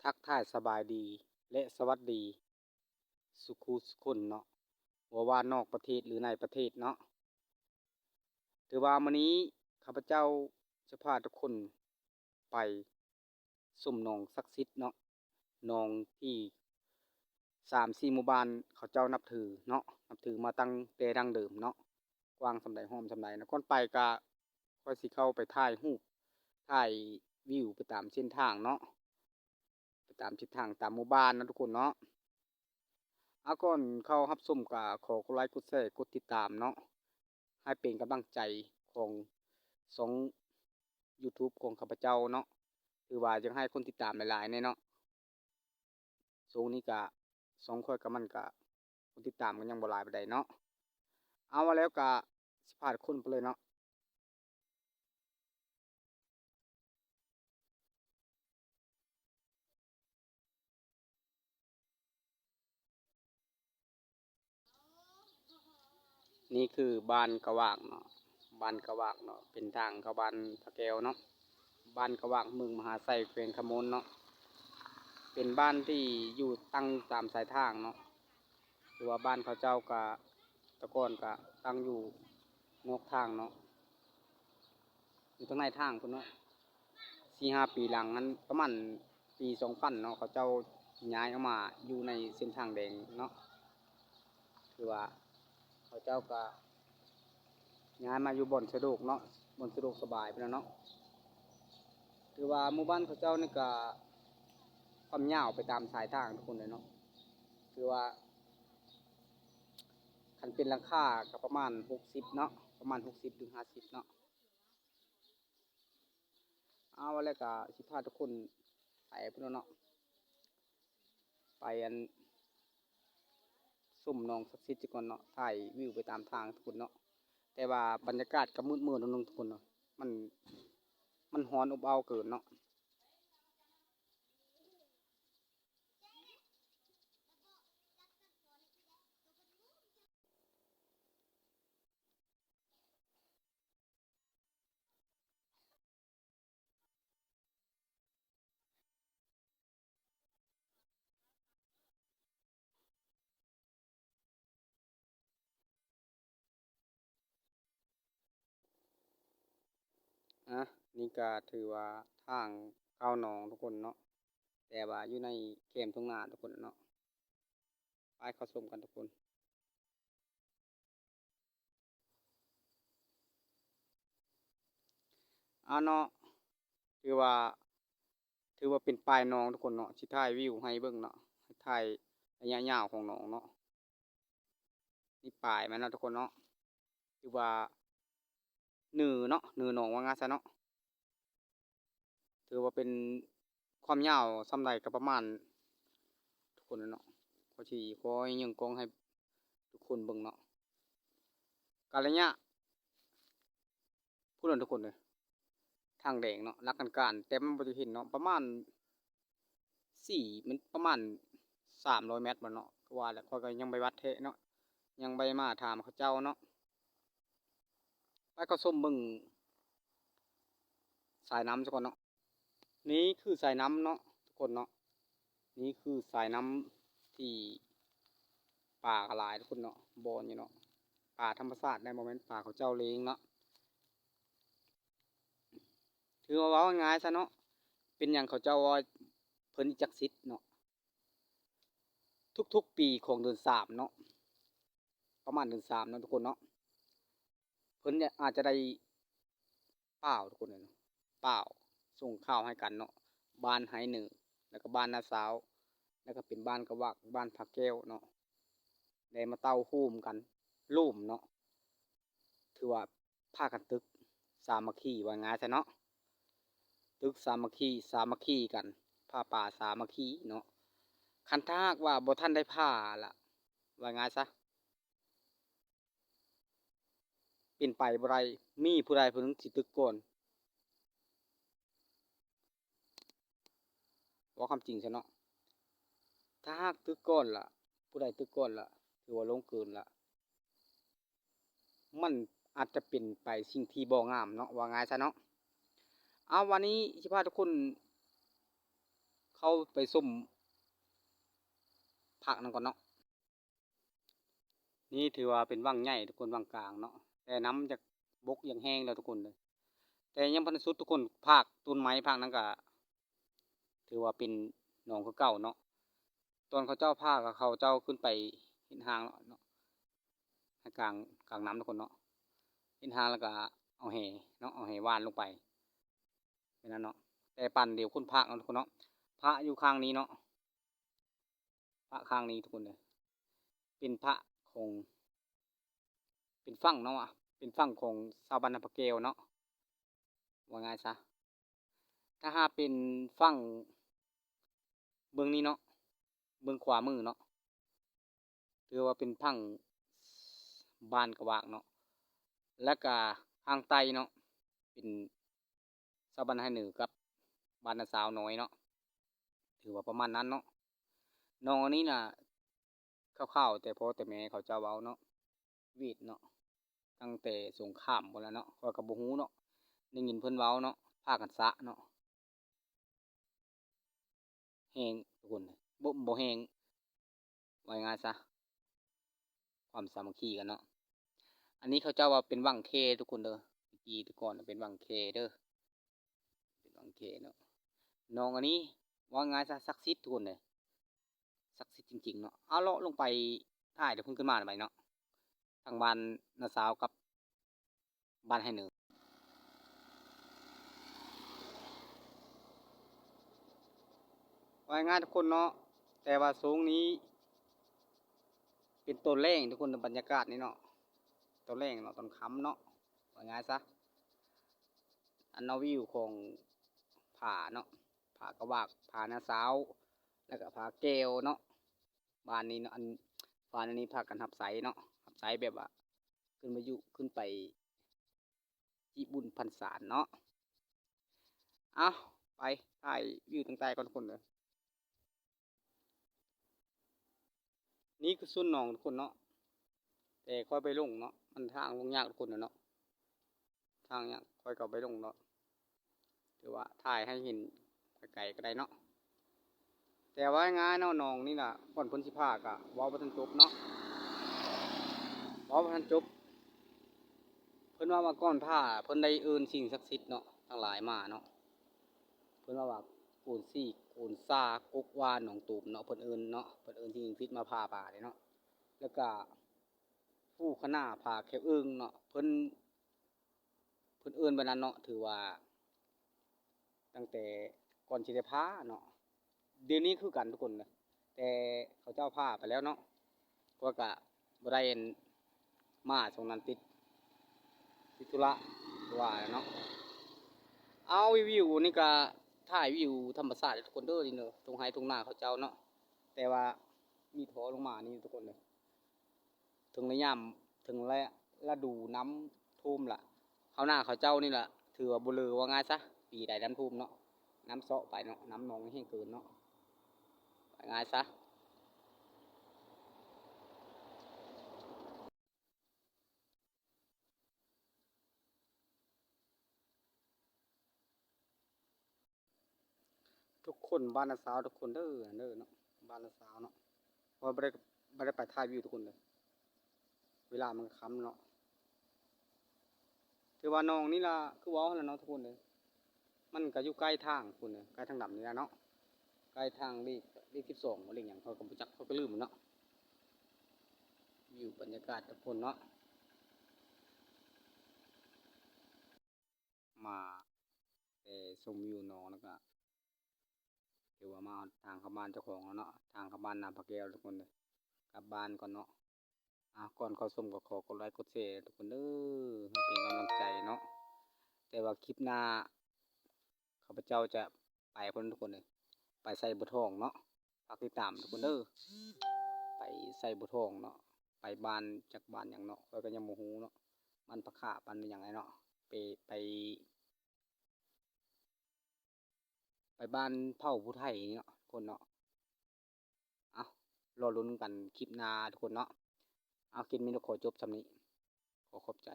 ທັກທາຍສະບາຍດີ ແລະ ສະຫວັດດີສູ່ຄູ່ສູ່ຄົນເນາະ, ບໍ່ວ່ານອກປະເທດ ຫຼື ໃນປະເທດເນາະ. ຖືວ່າມື້ນີ້ຂ້າພະເຈົ້າຈະພາທຸກຄົນໄປຊົມໜອງສັກສິດເນາະ, ໜອງທີ່ສາມສີ່ໝູ່ບ້ານເຂົາເຈົ້ານັບຖືເນາະ, ນັບຖືມາຕັ້ງແຕ່ດັ້ງເດີມເນາະ, ກວ້າງສ່ຳໃດ ຫ້ອມສ່ຳໃດເນາະ. ກ່ອນໄປກະຂ້ອຍຊິເຂົ້າໄປຖ່າຍຮູບ ຖ່າຍວິວໄປຕາມເສັ້ນທາງເນາະ, ໄປຕາມເສັ້ນທາງຕາມໝູ່ບ້ານເນາະທຸກຄົນເນາະ. ອາ ກ່ອນເຂົ້າຮັບຊົມກະຂໍກົດໄລ ກົດແຊ ກົດຕິດຕາມເນາະ, ໃຫ້ເປັນກຳລັງໃຈຂອງຊ່ອງຢູທູບຂອງຂ້າພະເຈົ້າເນາະ, ຖືວ່າຢາກໃຫ້ຄົນຕິດຕາມຫຼາຍໆແດ່ເນາະ. ຊ່ວງນີ້ກະ ຊ່ອງຂ້ອຍກະ ມັນກະ ຄົນຕິດຕາມກະຍັງບໍ່ຫຼາຍປານໃດເນາະ. ເອົາ ວ່າແລ້ວກະຊິພາທຸກຄົນໄປເລີຍເນາະ. ນີ້ຄືບ້ານກະຫວ່າງເນາະ, ບ້ານກະຫວ່າງເນາະ, ເປັນທາງເຂົ້າບ້ານພະແກ້ວເນາະ, ບ້ານກະຫວ່າງ ເມືອງມະຫາໄຊ ແຂວງຄຳມ່ວນເນາະ. ເປັນບ້ານທີ່ຢູ່ຕັ້ງຕາມສາຍທາງເນາະ, ຄືວ່າບ້ານເຂົາເຈົ້າກະ ແຕ່ກ່ອນກະຕັ້ງຢູ່ນອກທາງເນາະ, ຢູ່ທາງໃນທາງພຸ້ນເນາະ. ສີ່ຫ້າປີຫຼັງຫັ້ນ ປະມານປີສອງພັນເນາະ, ເຂົາເຈົ້າຍ້າຍອອກມາຢູ່ໃນເສັ້ນທາງແດງເນາະ, ຄືວ່າເຂົາເຈົ້າກະຍ້າຍມາຢູ່ບ່ອນສະດວກເນາະ, ບ່ອນສະດວກສະບາຍພຸ້ນນະເນາະ. ຖືວ່າໝູ່ບ້ານເຂົາເຈົ້ານີ້ກະຄວາມຍາວໄປຕາມສາຍທາງທຸກຄົນເລີຍເນາະ, ຖືວ່າຄັນເປັນຫຼັງຄາກະປະມານຫົກສິບເນາະ, ປະມານຫົກສິບເຖິງຫ້າສິບເນາະ. ເອົາ ແລ້ວກະຊິພາທຸກຄົນໄປພຸ້ນເນາະ, ໄປອັນ ຊົມໜອງສັກສິດກ່ອນເນາະ, ຖ່າຍວິວໄປຕາມທາງທຸກຄົນເນາະ. ແຕ່ວ່າບັນຍາກາດກະມືດໆໜ້ອຍໜຶ່ງທຸກຄົນເນາະ, ມັນ ມັນຮ້ອນອົບເອົ້າເກີນເນາະ. ອາ ນີ້ກະຖືວ່າທາງເຂົ້າໜອງທຸກຄົນເນາະ, ແຕ່ວ່າຢູ່ໃນແຄມທົ່ງນາທຸກຄົນເນາະ. ໄປເຂົ້າຊົມກັນທຸກຄົນ. ອາເນາະ ຖືວ່າ ຖືວ່າເປັນປາຍໜອງທຸກຄົນເນາະ, ຊິຖ່າຍວິວໃຫ້ເບິ່ງເນາະ, ຖ່າຍໄລຍະຍາວຂອງໜອງເນາະ. ນີ້ປາຍມັນເນາະທຸກຄົນເນາະ, ຖືວ່າເນີເນາະ, ເນີໜອງວ່າງ່າຍຊະເນາະ. ຖືວ່າເປັນຄວາມຍາວສ່ຳໃດກະປະມານ ທຸກຄົນເນາະ, ຂ້ອຍຊິຂໍຍິງກ້ອງໃຫ້ທຸກຄົນເບິ່ງເນາະ, ກະໄລຍະພຸ້ນນະທຸກຄົນເອີຍ, ທາງແດງເນາະ, ຫຼັກການ ແຕ່ມັນບໍ່ໄດ້ເຫັນເນາະ, ປະມານສີ່ ມັນປະມານສາມຮ້ອຍແມັດບໍ່ເນາະ, ຄືວ່າແຫຼະ ຂ້ອຍກະຍັງບໍ່ໄດ້ວັດແທ້ເນາະ, ຍັງບໍ່ໄດ້ມາຖາມເຂົາເຈົ້າເນາະ. ໄປເຂົ້າຊົມເບິ່ງສາຍນ້ຳຊະກ່ອນເນາະ. ນີ້ຄືສາຍນ້ຳເນາະທຸກຄົນເນາະ, ນີ້ຄືສາຍນ້ຳທີ່ປາກະຫຼາຍທຸກຄົນເນາະ, ບ່ອນນີ້ເນາະ, ປາທຳມະຊາດໄດ໋, ບໍ່ແມ່ນປາເຂົາເຈົ້າລ້ຽງເນາະ. ຖືວ່າເວົ້າງ່າຍຊະເນາະ, ເປັນຫຍັງເຂົາເຈົ້າວ່າເພິ່ນຈັກສິດເນາະ, ທຸກໆປີຂອງເດືອນສາມເນາະ, ປະມານເດືອນສາມເນາະທຸກຄົນເນາະ, ເພິ່ນອາດຈະໄດ້ປ່າວທຸກຄົນເນາະ, ປ່າວສົ່ງຂ່າວໃຫ້ກັນເນາະ, ບ້ານໄຮເນີ ແລ້ວກະບ້ານນາຊາວ ແລ້ວກະເປັນບ້ານກະຫວັກ ບ້ານພະແກ້ວເນາະ, ໄດ້ມາເຕົ້າໂຮມກັນ ໂລມເນາະ, ຖືວ່າ ພາກັນຕຶກສາມັກຄີ ວ່າງ່າຍຊະເນາະ, ຕຶກສາມັກຄີ ສາມັກຄີກັນ ຜ້າປ່າສາມັກຄີເນາະ. ຄັນຖ້າຫາກວ່າບໍ່ທັນໄດ້ຜ້າລະ ວ່າງ່າຍຊະ ເປັນໄປບໍ່ໄດ້, ມີຜູ້ໃດຜູ້ໜຶ່ງຊິຕຶກກ່ອນ. ເວົ້າຄວາມຈິງຊະເນາະ, ຖ້າຫາກຕຶກກ່ອນລະ ຜູ້ໃດຕຶກກ່ອນລະ ຖືວ່າລົງເກີນລະ, ມັນອາດຈະເປັນໄປສິ່ງທີ່ບໍ່ງາມເນາະ, ວ່າງ່າຍຊະເນາະ. ເອົາ ວັນນີ້ຊິພາທຸກຄົນ ເຂົ້າໄປຊົມພາກນັ້ນກ່ອນເນາະ. ນີ້ຖືວ່າເປັນວັງໃຫຍ່ທຸກຄົນ ວັງກາງເນາະ ແຕ່ນ້ຳຢາກບົກຢາກແຫ້ງແລ້ວທຸກຄົນເດີ ແຕ່ຍັງບໍ່ທັນສຸດທຸກຄົນ. ພາກຕົ້ນໄມ້ພາກນັ້ນກະຖືວ່າເປັນໜອງຄືເກົ່າເນາະ. ຕອນເຂົາເຈົ້າພາກະ ເຂົາເຈົ້າຂຶ້ນໄປເຮັດຮ່າງເນາະ ໃນກາງ ກາງນ້ຳທຸກຄົນເນາະ ເຮັດຮ່າງແລ້ວກະເອົາແຫເນາະ ເອົາແຫຫວ່ານລົງໄປ ແບບນັ້ນເນາະ. ແຕ່ປານດຽວຄົນພາກເນາະທຸກຄົນເນາະ. ພະຢູ່ຂ້າງນີ້ເນາະ ພະຂ້າງນີ້ທຸກຄົນເດີ ເປັນພະຂອງ ເປັນຝັ່ງເນາະ ເປັນຝັ່ງຂອງຊາວບ້ານນາຜາແກ້ວເນາະ ວ່າງ່າຍຊະ. ຖ້າຫາກເປັນຝັ່ງເບື້ອງນີ້ເນາະ ເບື້ອງຂວາມືເນາະ ຖືວ່າເປັນຝັ່ງບ້ານກະຫວາກເນາະ ແລ້ວກະທາງໃຕ້ເນາະ ເປັນຊາວບ້ານໄຮເນີກັບບ້ານນາຊາວນ້ອຍເນາະ ຖືວ່າປະມານນັ້ນເນາະ. ໜອງອັນນີ້ນະ ຄ່າວໆ ແຕ່ພໍ່ແຕ່ແມ່ເຂົາເຈົ້າເວົ້າເນາະ ເວດເນາະ ຕັ້ງແຕ່ສົງຄາມພຸ້ນແຫຼະເນາະ ຂ້ອຍກະບໍ່ຮູ້ເນາະ ໄດ້ຍິນເພິ່ນເວົ້າເນາະ ພາກັນສະເນາະ ແຫ້ງທຸກຄົນ ບໍ່ ບໍ່ແຫ້ງ ວ່າງ່າຍຊະ ຄວາມສາມັກຄີກັນເນາະ. ອັນນີ້ເຂົາເຈົ້າວ່າເປັນວັງແຄທຸກຄົນເດີ ແຕ່ກີ້ແຕ່ກ່ອນເປັນວັງແຄເດີ ເປັນວັງແຄເນາະ. ໜອງອັນນີ້ວ່າງ່າຍຊະ ສັກສິດທຸກຄົນເດີ ສັກສິດຈິງໆເນາະ. ເອົາ ເລາະລົງໄປຖ່າຍ ດຽວເພິ່ນຂຶ້ນມາບາດນີ້ເນາະ ທາງບ້ານນາຊາວກັບ ບ້ານໄຮເນີ ວ່າງ່າຍທຸກຄົນເນາະ. ແຕ່ວ່າຊ່ວງນີ້ເປັນຕອນແລງທຸກຄົນ ບັນຍາກາດນີ້ເນາະ ຕອນແລງເນາະ ຕອນຄ່ຳເນາະ ວ່າງ່າຍຊະ. ອັນເນາະ ວິວຂອງຜາເນາະ ຜາກະຫວາກ ຜານາຊາວ ແລ້ວກະຜາແກ້ວເນາະ. ບ້ານນີ້ເນາະ ອັນ ບ້ານອັນນີ້ພາກັນຮັບໃຊ້ເນາະ ຮັບໃຊ້ແບບວ່າຂຶ້ນມາຢູ່ ຂຶ້ນໄປຈິບຸນພັນສານເນາະ. ເອົາ ໄປຖ່າຍວິວຕັ້ງແຕ່ກ່ອນທຸກຄົນເດີ. ນີ້ຄືສວນໜອງທຸກຄົນເນາະ ແຕ່ຂ້ອຍໄປລົງເນາະ ມັນທາງລົງຍາກທຸກຄົນເນາະ ທາງຫຍັງຂ້ອຍກໍໄປລົງເນາະ ຖືວ່າຖ່າຍໃຫ້ເຫັນໄກໆກໍໄດ້ເນາະ. ແຕ່ວ່າງ່າຍເນາະ ໜອງນີ້ນະ ກ່ອນເພິ່ນຊິພາກະເວົ້າບໍ່ທັນຈົບເນາະ ເວົ້າບໍ່ທັນຈົບ. ເພິ່ນວ່າ ວ່າກ່ອນພາ ເພິ່ນໄດ້ເອີ້ນສິ່ງສັກສິດເນາະ ທັງຫຼາຍມາເນາະ. ເພິ່ນວ່າ ວ່າໂກນສີກ ໂກນສາ ກົກຫວ້າ ໜອງຕູມເນາະ ເພິ່ນເອີ້ນເນາະ ເພິ່ນເອີ້ນສິ່ງສັກສິດມາຜ່າປາເດ້ເນາະ. ແລ້ວກະ ຜູ້ຂະໜາ ຜາແຂ້ວເອີ່ງເນາະ ເພິ່ນ ເພິ່ນເອີ້ນແບບນັ້ນເນາະ ຖືວ່າຕັ້ງແຕ່ກ່ອນຊິໄດ້ຜ່າເນາະ. ດຽວນີ້ຄືກັນທຸກຄົນ ແຕ່ເຂົາເຈົ້າຜ່າໄປແລ້ວເນາະ ຂ້ອຍກະບໍ່ໄດ້ ອັນ ມາຊ່ວງນັ້ນ ຕິດ ຕິດທຸລະວ່າແລ້ວເນາະ. ເອົາ ວິວນີ້ກະຖ່າຍວິວທຳມະຊາດເດີທຸກຄົນເດີ ນີ້ເດີ ທົ່ງໄຮ່ທົ່ງນາເຂົາເຈົ້າເນາະ ແຕ່ວ່າມີທໍ່ລົງມານີ້ທຸກຄົນເດີ. ເຖິງລະຍາມ ເຖິງລະ ລະດູນ້ຳຖ້ວມລະ ເຂົ້ານາເຂົາເຈົ້ານີ້ລະ ຖືວ່າບໍ່ເລີ ວ່າງ່າຍຊະ ປີໃດນ້ຳຖ້ວມເນາະ ນ້ຳເຊາະໄປເນາະ ນ້ຳໜອງແຫ້ງເກີນເນາະ ວ່າງ່າຍຊະ. ທຸກຄົນ ບ້ານນາຊາວທຸກຄົນເດີ ເດີເນາະ ບ້ານນາຊາວເນາະ ເພາະວ່າບໍ່ໄດ້ ບໍ່ໄດ້ໄປຖ່າຍວິວທຸກຄົນເດີ ເວລາມັນກະຄ່ຳເນາະ. ຖືວ່າໜອງນີ້ລະ ຄືເວົ້າຫັ້ນລະເນາະທຸກຄົນເດີ ມັນກະຢູ່ໃກ້ທາງພຸ້ນເດີ ໃກ້ທາງດຳນີ້ລະເນາະ ໃກ້ທາງເລກ ເລກສິບສອງ ເລກຫຍັງ ຂ້ອຍກະບໍ່ຈັກ ຂ້ອຍກະລືມເນາະ. ວິວບັນຍາກາດທຸກຄົນເນາະ. ມາແຕ່ຊົມວິວໜອງ ແລ້ວກະຖືວ່າມາຮອດທາງເຂົ້າບ້ານເຈົ້າຂອງແລ້ວເນາະ ທາງເຂົ້າບ້ານນາຜາແກ້ວທຸກຄົນເດີ. ກັບບ້ານກ່ອນເນາະ. ອາ ກ່ອນເຂົ້າຊົມກໍຂໍກົດໄລກົດແຊທຸກຄົນເດີ ເປັນກຳລັງໃຈເນາະ. ແຕ່ວ່າຄລິບໜ້າ ຂ້າພະເຈົ້າຈະໄປພຸ້ນທຸກຄົນເອີຍ ໄປໄຊບົວທອງເນາະ. ຝາກຕິດຕາມທຸກຄົນເດີ ໄປໄຊບົວທອງເນາະ ໄປບ້ານ ຈັກບ້ານຫຍັງເນາະ ຂ້ອຍກໍຍັງບໍ່ຮູ້ເນາະ ບ້ານພະຂາ ບ້ານຫຍັງເນາະ ໄປ ໄປ ໄປບ້ານເຜົ່າຜູ້ໄທເນາະທຸກຄົນເນາະ. ເອົາ ລໍລຸ້ນກັນຄລິບໜ້າທຸກຄົນເນາະ. ເອົາ ຄລິບນີ້ກໍຂໍຈົບສ່ຳນີ້ ຂໍຂອບໃຈ.